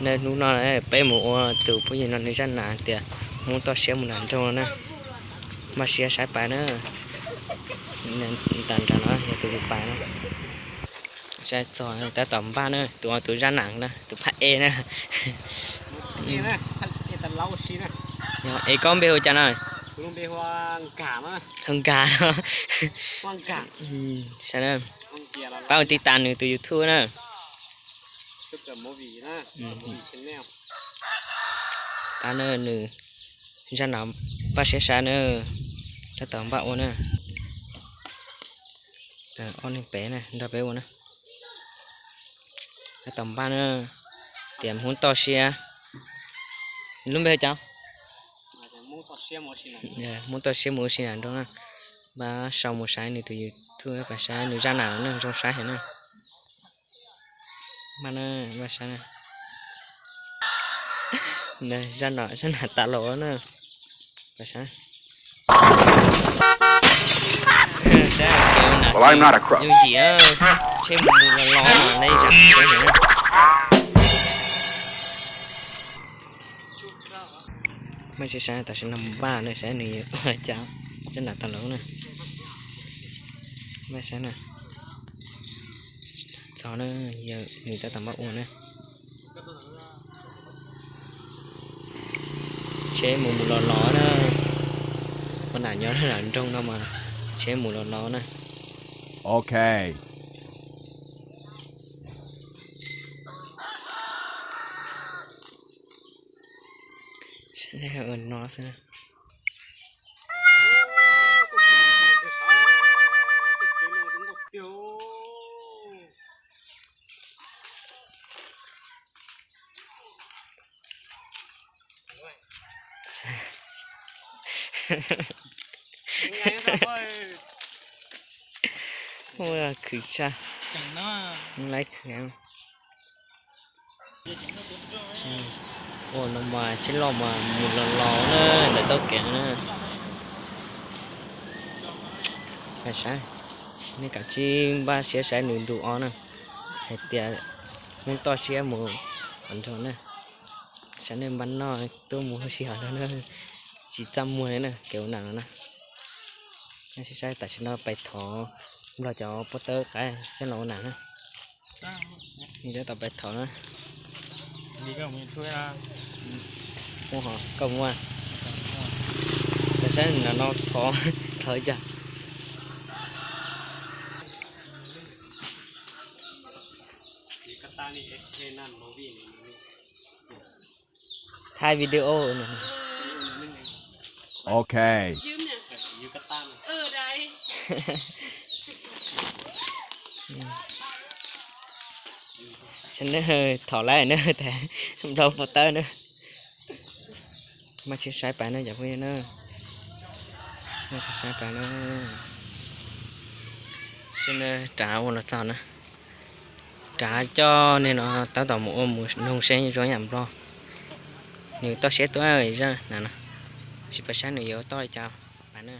Hnub no peb mus ua tus phooj ywg no nws zaj nam tias Hmoob toj siab mus nram nroog no na. Npaj siab saib pais na. Nram nram no yog tus tus pais na. Saib txog tab tom npaj na, tus tus zaj nam na, tus phaj ej na. Es koj npe hu cas na? Hu Nkag. Pab ua tiv tas nws tus YouTube na. Pab na nws zaj nam npaj siab saib na, tab tom npaj ua na. Ob neeg pem na nrog peb ua na. Tab tom npaj na, tias Hmoob toj siab. Lub npe hu cas? Hmoob toj siab mus ua si nram nroog na. Pab sau mus saib nws tus YouTube, pab saib nws zaj nam na, zoo saib heev na. Npaj na, npaj saib na. Zaj nam tas los na. Pab saib. Saib kev ua nam yooj yim, tsheb mus mus los los na, ib zam tsheb na. Maj siab saib tam sim no npaj na, saib nws yuav ua cas, zaj nam tas los na. Maj saib na. Txog na, yog nws tab tom npaj ua na. Tsheb mus mus los los na. Ua nam nyob nram nroog no mas tsheb mus los los na. Ok. Ua no xwb. Ua khwv tshaj, laib khwv. Ua no mas tsheb loj mas mus los los na, ntawm txoj kev na. Saib, nej kav tsij npaj siab saib nws ntu ob na, hais tias Hmoob toj siab mus nram nroog na. Saib nej npaj noj tuaj mus huv si hov no na, tsis txaj muag li na kev ua nam no na. Nej saib tam sim no pais thov nplog cov pob tawb qaib coj los ua nam na. Nws tab tom pais thov na. Koj muaj, koj saib nram no thov, thov cas. Thaij video. Ok. Thov lawm na, nplog pob tawb na. Maj siab saib pais na cov phooj ywg na. Maj siab saib pais na. Saib na, rov ua los txog na. Rov coj nej no tab tom mus ua mus noog seb zoo yam nplog. Nws toj siab tuaj zaj nam no. Sim pais saib nws yuav toj li cas pais na.